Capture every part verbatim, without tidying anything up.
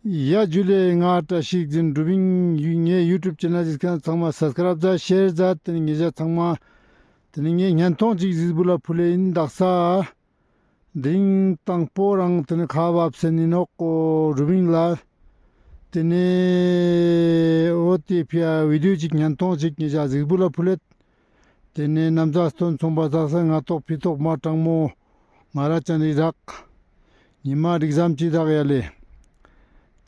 ཡ་ཇུ་ལེ། ང་བཀྲ་ཤིས་རིག་འཛིན་དྲུག་པིན་ཡུ་ངའི་ཡུ་ཊུབ་ཆེ་ནལ་གཟིགས་མཁན་ཚང་མ་སབ་སི་ཀ་རབ་མཛད་ཤེར་མཛད། ཏེ་ནེ་ཉེ་ཞ་ཚང་མ་ཏེ་ནེ་ངའི་བརྙན་ཐུང་ཅིག་གཟིགས་འབུལ་ལ་ཕུལ་ལེ་ཨིན། དག་ས་དེ་རིང་དང་པོ་རང་ཏེ་ནེ་ཁ་བབས་སེ་ཨིན་ནོག་དྲུག་པིན་ལ། ཏེ་ནེ་འོ་ཏེ་ཕི་ཡ་བི་ཌིའོ་ཅིག་བརྙན་ཐུང་ཅིག་ཉེ་ཞ་གཟིགས་འབུལ་ལ་ཕུལ་ལེ། ཏེ་ནེ་ནམ་ཟླ་སྟོན་ཚོང་པ་ཟག་ས་ང་ཏོག་ཕི་ཏོག་མ་གྲང་མོ་ང་ར་ཅན་རི་རག་ཉི་མ་རིག་ཙམ་ཅིག་རག་ཡ་ལེ།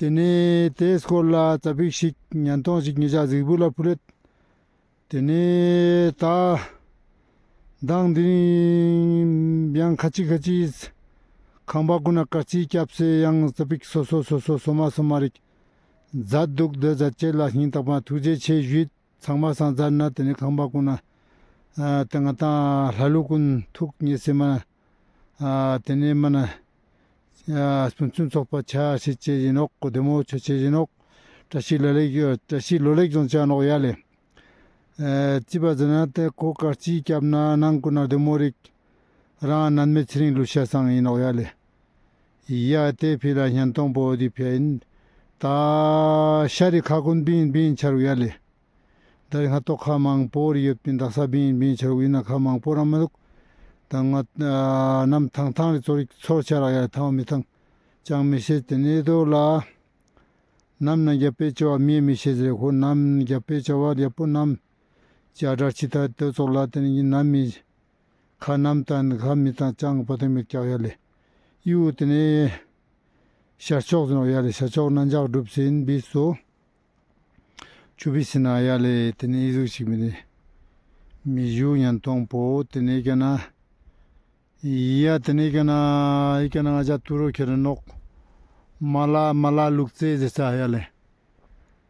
ཏེ་ནེ་ཏེའི་སྐོར་ལ་ཙ་པིག་ཞིག་བརྙན་ཐུང་ཞིག་ཉེ་ཞ་གཟིགས་འབུལ་ལ་ཕུལ་ལེ། ཏེ་ནེ་ད་མདང་དེ་རིང་ཡང་ཁ་ཅིག་ཁ་ཅིག་ཁང་པ་གུན་ན་དཀར་རྩི་རྒྱབ་སེ་ཡང་ཙ་པིག་སོ་སོ་སོ་སོ་སོ་མ་སོ་མ་རིག་མཛད་དུག། འདི་མཛད་ཅེས་ལ་སྙིང་ཐག་པ་ཐུགས་རྗེ་ཆེ་ཞུས། ཚང་མ་སང་མཛད་ན་ཏེ་ནེ་ཁང་པ་གུན་ན་ཨ་ཏེ་ང་དང་ལྷ་ལུ་གུན་ཐུགས་མཉེས་སེ་མ་ཨ་ཏེ་ནེ་མ་ན་ཨ་སྤུན་ཚུན་ཚོགས་པ་ཆ་ཤེས་ཅེས་ཨིན་ནོག། བདེ་མོ་ཆ་ཅེས་ཨིན་ནོག། བཀྲ་ཤིས་ལོ་ལེགས་བཀྲ་ཤིས་ལོ་ལེགས་ཡོང་ཅེས་ཨིན་ནོག་ཡ་ལེ། ཨ་ཅི་བ་ཟེར་ན་ཏེ་ཁོ་དཀར་རྩི་རྒྱབ་ན་ནང་གུན་ན་བདེ་མོ་རིག་རང་ནན་མེད་ཚེ་རིང་ལུ་ཤ་སང་ཨིན་ནོག་ཡ་ལེ། ཡ་ཏེ་ཕི་ལ་བརྙན་ཐུང་པོ་འདི་ཕི་ཡ་ཨིན། ད་ཤར་རི་ཁ་གུན་བིང་བིང་ཆ་རུག་ཡ་ལེ། ད་རིང་ང་ཏོག་ཁ་མང་པོ་རི་ཡོད་པིན། དག་ས་བིང་བིང་ཆ་རུག་ཨིན་ན་ཁ་མང་པོ་རང་མ་དུག། ད་ང་ཨ་ནམ་ཐང་ཐང་རི་ཚོར་རི་ཚོར་ཆ་རག་ཡ་ཐང་མི་ཐང་ཅང་མི་ཤེས། ཏེ་ནེ་དོ་ལ་ནམ་ན་རྒྱབ་པའི་ཆ་བ་མི་མི་ཤེས་ཟེར། ཁོ་ནམ་རྒྱབ་པའི་ཆ་བ་རྒྱབ་པོ་ནམ་ཅ་དྲག་ཅི་ད་དོ་ཚོགས་ལ་ཏེ་ནེ་ནམ་མི་ཁ་ནམ་ཐང་ཁ་མི་ཐང་ཅང་པ་ཏེ་མི་སྐྱག་ཡ་ལེ། ཡུ་ཏེ་ནེ་ཤར་ཕྱོགས་ཟེར་ནོག་ཡ་ལེ། ཤར་ཕྱོགས་ནན་ཇག་གྲུབ་སེ་ཨིན་བིས་སོ། ཆུ་བི་སི་ན་ཡ་ལེ། ཏེ་ནེ་ཨི་ཟུག་ཞིག་མི་ནེ་མི་ཞུ་བརྙན་ཐུང་པོ། ཏེ་ནེ་ཀ་ན་ཡ་ཏེ་ནེ་ཀ་ན་ཨི་ཀ་ན་ང་ཞ་ཏུ་རོ་ཁྱེར་ནོག། མ་ལ་མ་ལ་ལུག་རྫི་ཟེར་ས་ཡ་ལེ།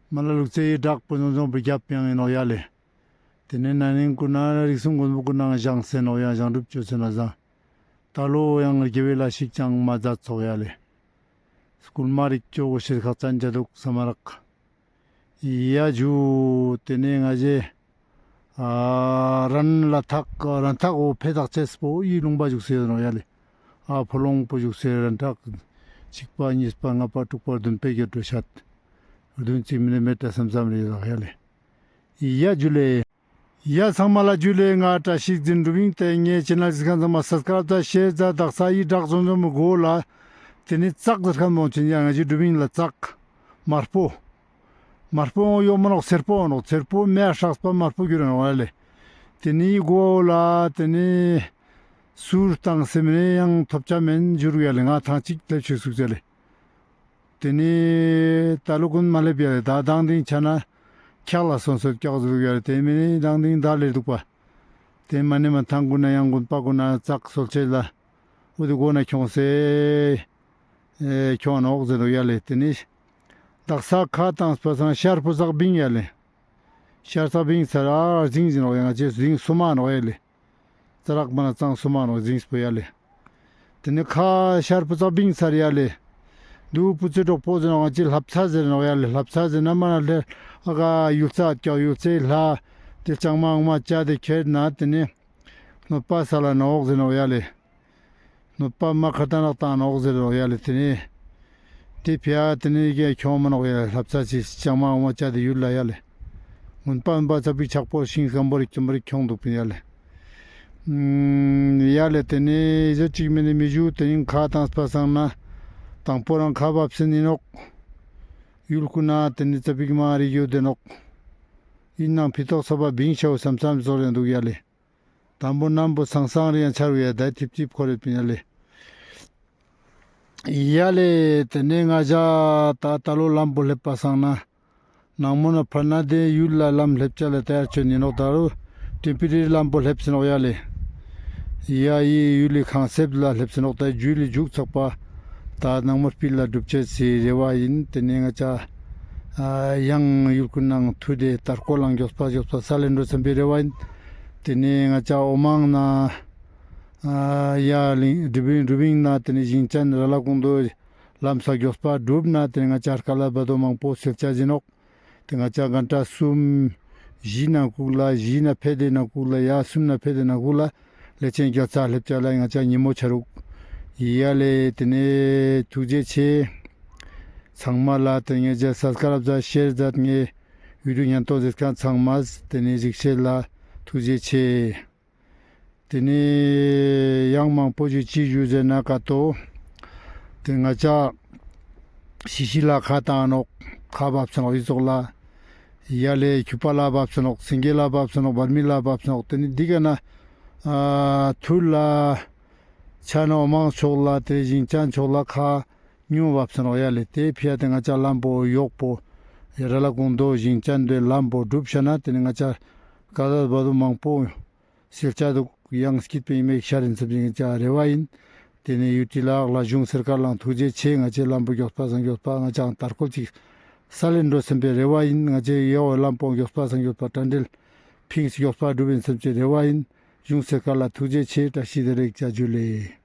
མ་ལ་ལུག་རྫི་ཡི་བྲག་པོ་ཉུང་ཉུང་པོ་རྒྱབ་ཡང་ཨིན་ནོག་ཡ་ལེ། ཏེ་ནེ་ན་ནིང་གུན་ན་རིགས་གསུམ་མགོན་པོ་གུན་ན་བཞེངས་སེ་ནོག་ཡ། བཞེངས་གྲུབ་ཅོས་སེ་ན་བཟང་། ད་ལོ་ཡང་དགེ་བའི་ལས་ཤིག་ཅང་མ་མཛད་ཚོགས་ཡ་ལེ། སྐུལ་མ་རིག་ཅོ་གོ་ཤེས་ཁག་ཅན་ཅ་དུག་སམ་མ་རག། ཡ་ཇུ། ཏེ་ནེ་ང་ཞེ་ཨ་རན་ལ་ཐག་རན་ཐག་འོ་ཕེ་ཐག་ཅེས་པོ་ཡི་ལུང་པ་ཞུགས་སེ་ཡོད་ནོག་ཡ་ལེ། ཨ་ཕོ་ལོང་པོ་ཞུགས་སེ་རན་ཐག་ཅིག་པ་ཉིས་པ་ལྔ་པ་དྲུག་པ་བདུན་པའི་གྱ་དྲོ་ཤད་བདུན་ཅིག་མི་ནེ་མེད་ད་སམ་སམ་རེ་ཡོད་ཡ་ལེ། ཡ་ཇུ་ལེ། ཡ་ཚང་མ་ལ་ཇུ་ལེ། ང་བཀྲ་ཤིས་རིག་འཛིན་དྲུག་པིན། ཏེ་ངའི་ཆེ་ནལ་གཟིགས་མཁན་ཚང་མ་སབ་སི་ཀ་རབ་མཛད་ཤེར་མཛད། དག་ས་ཡི་བྲག་ཟོམ་ཟོམ་མི་གོ་ལ་ཏེ་ནེ་ཙག་ཟེར་ཁན་མོ་ཆེན་ཡ་ང་ཞི་དྲུག་པིན་ལ་ཙག་དམར་པོ། དམར་པོ་ཡོད་མ་ནོག། སེར་པོ་ནོག། སེར་པོ་མེ་ཧྲགས་པ་དམར་པོ་གྱུར་ནོག་ཡ་ལེ། ཏེ་ནེ་གོ་ལ་ཏེ་ནེ་སུར་བཏང་སེ་མི་ནེ་ཡང་ཐོབ་ཆ་མེན་ཞུ་རུག་ཡ་ལེ། ང་ཐང་ཅིག་ལེབ་ཤིག་སུག་ཟེར་ལེ། ཏེ་ནེ་ད་ལོ་གུན་མ་ལེབ་ཡ་ལེ། ད་དང་དིང་ཆ་ན་འཁྱག་ལ་སོང་སོད་སྐྱག་ཟུག་ཡ་ལེ། ཏེ་མི་ནེ་དང་དིང་ད་ལེ་དུག་པ། ཏེ་མ་ནེ་མ་ཐང་གུན་ན་ཡང་དགོན་པ་གུན་ན་ཙག་སོལ་ཆེ་ལ་འོ་དེ་གོ་ན་ཁྱོང་སེ་ཨེ་ཁྱོང་ནོག་ཟེར་རུག་ཡ་ལེ། ཏེ་ནེ་དག་ས་ཁ་བཏང་སྤ་སང་ཤར་པོ་ཙག་བིང་ཡ་ལེ། ཤར་ཙག་བིང་ཚར་ཨ་ཟིང་ཟིན་ནོག་ཡ། ང་ཅེ་ཟིང་སུ་མ་ནོག་ཡ་ལེ། ཙ་རག་མ་ན་ཙང་སུ་མ་ནོག་ཟིང་སྤོ་ཡ་ལེ། ཏེ་ནེ་ཁ་ཤར་པོ་ཙག་བིང་ཚར་ཡ་ལེ། དུ་པུ་ཙེ་གྲོག་པོ་ཟེར་ནོག་ང་ཅེ་ལྷབ་ཚ་ཟེར་ནོག་ཡ་ལེ། ལྷབ་ཚ་ཟེར་ན་མ་ན་ལེ་ཨ་ག་ཡུལ་ཚ་ཀྱག་ཡུལ་ཚེ་ལྷ་ཏེ་ལྕང་མ་འོ་མ་ཅ་དེ་ཁྱེར་ན་ཏེ་ནེ་གནོད་པ་ས་ལ་ནོག་ཟེར་ནོག་ཡ་ལེ། གནོད་པ་མ་ཁ་ཏ་ནག་ཏང་ནོག་ཟེར་རོག་ཡ་ལེ། ཏེ་ནེ་ཏེ་ཕི་ཡ་ཏེ་ནེ་ཀྱང་ཁྱོང་མ་ནོག་ཡ་ལེ། ལྷབ་ཚ་ཅིག་ལྕང་མ་འོ་མ་ཅ་དེ་ཡུལ་ལ་ཡ་ལེ། མུན་པ་མུན་པ་ཚ་པིག་ཆག་པོ་ཤིང་སྐམ་པོ་རིག་ཅུམ་པོ་རིག་ཁྱོང་དུག་པིན་ཡ་ལེ། ཡ་ལེ་ཏེ་ནེ་ཟོ་ཅིག་མེ་ནེ་མི་ཞུ་ཏེ་ཡིན་ཁ་ཏང་སྤ་སང་ན་དང་པོ་རང་ཁ་བབས་སེ་ནི་ནོག། ཡུལ་ཀུན་ན་ཏེ་ནེ་ཚ་པིག་མ་རིག་ཡོད་དེ་ནོག། ཡིན་ནང་ཕི་ཏོག་ཚ་པ་བིང་ཤའོ་སམ་སམ་ཟོ་རེ་དུག་ཡ་ལེ། དང་པོ་ནམ་པོ་སང་སང་རེ་ཡང་ཆར་བའི་ཡ་ད་ཐིབ་ཐིབ་ཁོ་རེ་པིན་ཡ་ལེ། ཡ་ལེ་ཏེ་ནེ་ང་ཞ་ད་ད་ལོ་ལམ་པོ་ལེབ་པ་སང་ན་ནང་མོ་ན་ཕར་ན་དེ་ཡུལ་ལ་ལམ་ལེབ་ཅ་ལ་ཏ་ཡར་ཆོད་ནི་ནོག། ད་རུ་ཏེ་པི་རི་ལམ་པོ་ལེབ་སེ་ནོག་ཡ་ལེ། ཡ་ཡི་ཡུལ་ལི་ཁང་སེབ་ལ་ལེབ་སེ་ནོག། ད་ཇུ་ལི་ཇུག་ཚག་པ་ད་ནང་མོ་སྤིལ་ལ་གྲུབ་ཅེས་སི་རེ་བ་ཡིན། ཏེ་ནེ་ང་ཞ་ཡང་ཡུལ་ཀུན་ནང་ཐུ་དེ་དར་ཀོ་ལང་མགྱོགས་པ་མགྱོགས་པ་ས་ལེན་འགྲོ་བསམ་པའི་རེ་བ་ཡིན། ཏེ་ནེ་ང་ཞ་འོ་མང་ན་ཡ་ལིང་སྒྲུབ་སྒྲུབ་ཡིན་ན་ཏེ་ནེ་ཞིང་ཅན་ར་ལ་ཀུང་དོ་ལམ་ས་མགྱོགས་པ་སྒྲུབ་ན་ཏེ་ནེ་ང་ཞ་དཀའ་ལས་བར་དོ་མང་པོ་སེལ་ཆ་ཟིན་ནོག། ཏེ་ང་ཞ་གན་ཏ་གསུམ་བཞི་ནང་ཁུག་ལ་བཞི་ན་ཕེ་དེ་ནང་ཁུག་ལ་ཡ་གསུམ་ན་ཕེ་དེ་ནང་ཁུག་ལ་ལེ་ཆེན་རྒྱལ་ཚ་ལེབ་ཅ་ལ་ང་ཞ་ཉི་མོ་ཆ་རུག། ཡ་ལེ་ཏེ་ནེ་ཐུགས་རྗེ་ཆེ། ཚང་མ་ལ་ཏེ་ངེ་ཇེ་སབ་སི་ཀ་རབ་ཛད་ཤེར་ཛད་ངེ་བི་ཌིའོ་ཉན་ཏོ་ཟེར་ཁན་ཚང་མ་ཏེ་ནེ་ཞིག་ཤེར་ལ་ཐུགས་རྗེ་ཆེ། ཏེ་ནེ་ཡང་མང་པོ་ཞིག་ཅི་ཞུ་ཟེར་ན་ཀ་ཏོ། ཏེ་ང་ཅག་ཤི་ཤི་ལ་ཁ་ཏང་ནོག་ཁ་བབས་སེ་ནོག་ཡི་ཙོགས་ལ། ཡ་ལེ་ཁྱུ་པ་ལ་བབས་སེ་ནོག་སེང་གེ་ལ་བབས་སེ་ནོག་བར་མི་ལ་བབས་སེ་ནོག་ཏེ་ནེ་འི་ཀ་ན་ཨ་ཐུར་ལ་ཆ་ན་འོ་མང་ཕྱོགས་ལ་ཏེ་ཞིང་ཅན་ཕྱོགས་ལ་ཁ་ཉུང་བབས་སེ་ནོག་ཡ་ལེ། ཏེ་ཕི་ཡ་ཏེ་ང་ཅག་ལམ་པོ་ཡོག་པོ་ཡ་ར་ལ་གུང་དོ་ཞིང་ཅན་དེ་ལམ་པོ་གྲུབ་ཤ་ན་ཏེ་ནེ་ང་ཅག་ཀ་ཟ་བ་དུ་མང་པོ་སེལ་ཆ་དུག་ཡང་སྐྱིད་པའི་མེག་ཤར་ཨིན་སམ་ཞིག་ང་ཅག་རེ་བ་ཨིན། ཏེ་ནེ་ཡུ་ཊི་ལ་ཨག་ལ་གཞུང་སར་ཀར་ལའང་ཐུགས་རྗེ་ཆེ། ང་ཅག་ལམ་པོ་གྱོགས་པ་སང་གྱོགས་པ་ང་ཅག་ཏར་ཁོལ་ཅིག་སལ་ལེན་འགྲོ་སམ་པའི་རེ་བ་ཨིན། ང་ཅག་ཡོ་ལམ་པོ་གྱོགས་པ་སང་གྱོགས་པ་ཏན་ཏན་ཕིངས་གྱོགས་པ་གྲུབ་ཨིན་སམ་ཅིག་རེ་བ་ཨིན། གཞུང་སར་ཀར་ལ་ཐུགས་རྗེ་ཆེ། བཀྲ་ཤིས་བདེ་ལེགས་ཇུ་ལེ།